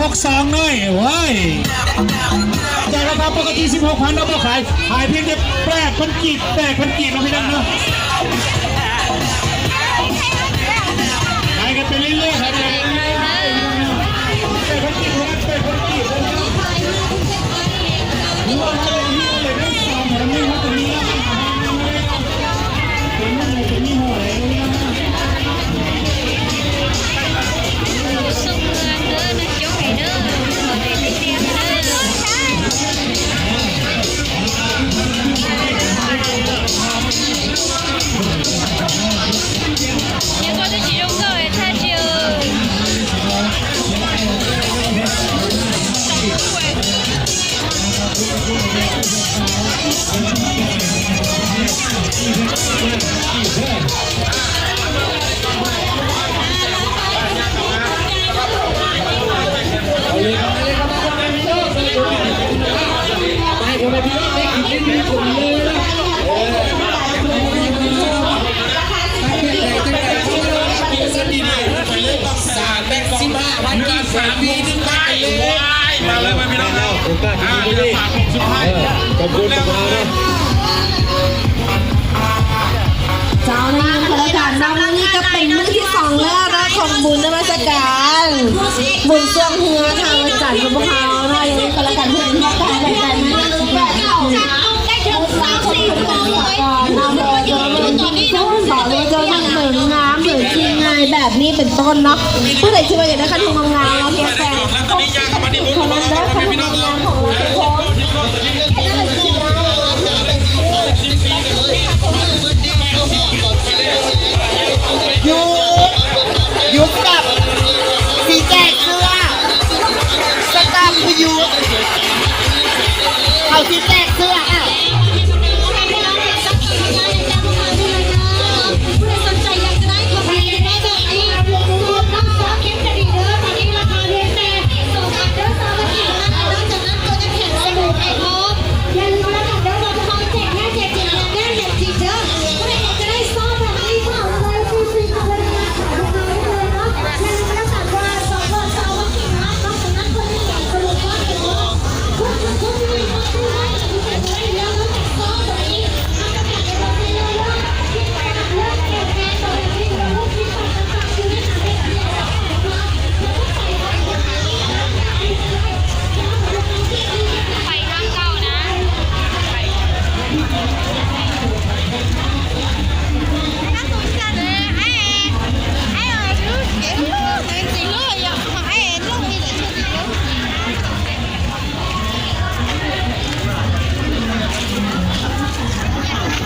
ຫົກສອງໜ້ອຍ ໂອ້ຍ ຈາກລາຄາປົກກະຕິສິບຫົກພັນ ເອົາມາຂາຍ ຂາຍພຽງແຕ່ແປດພັນກີບ ແປດພັນກີບເນາະ ພີ່ນ້ອງເນາະ ຂາຍກັນໄປເລື້ອຍໆ ຂາຍກັນໄປເລື້ອຍໆ ແປດພັນກີບເທົ່ານັ້ນ ແປດພັນກີບເທົ່ານັ້ນ. ສາມສິບຫ້າພັນກີບ ສາມຄົນສຸດທ້າຍ ມາເລີຍພີ່ນ້ອງເນາະ ໂອກາດສຸດທ້າຍ ເອີ ຂອບຄຸນມາກໆເນາະ. ເຈົ້າ ໃນງານກໍແລ້ວກັນເນາະ ມື້ນີ້ກໍເປັນມື້ທີສອງແລ້ວເນາະ ຂອງບຸນນະມັດສະການ ບຸນຊ່ວງເຮືອທາງວັນຈັນຂອງພວກເຮົາເນາະ ຍັງໄງກໍແລ້ວກັນ ເພື່ອເປັນການແບ່ງປັນ ເຈົ້າ ເຈົ້າໜັງເໜີງາມ ຫຼື ທີ່ງ່າຍແບບນີ້ເປັນຕົ້ນເນາະ ຜູ້ໃດທີ່ວ່າຢາກໄດ້ຄັນຫຸງງາມໆເນາະ ພຽງແຕ່ ໂທນນັ້ນເດີ ຄັນຫຸງ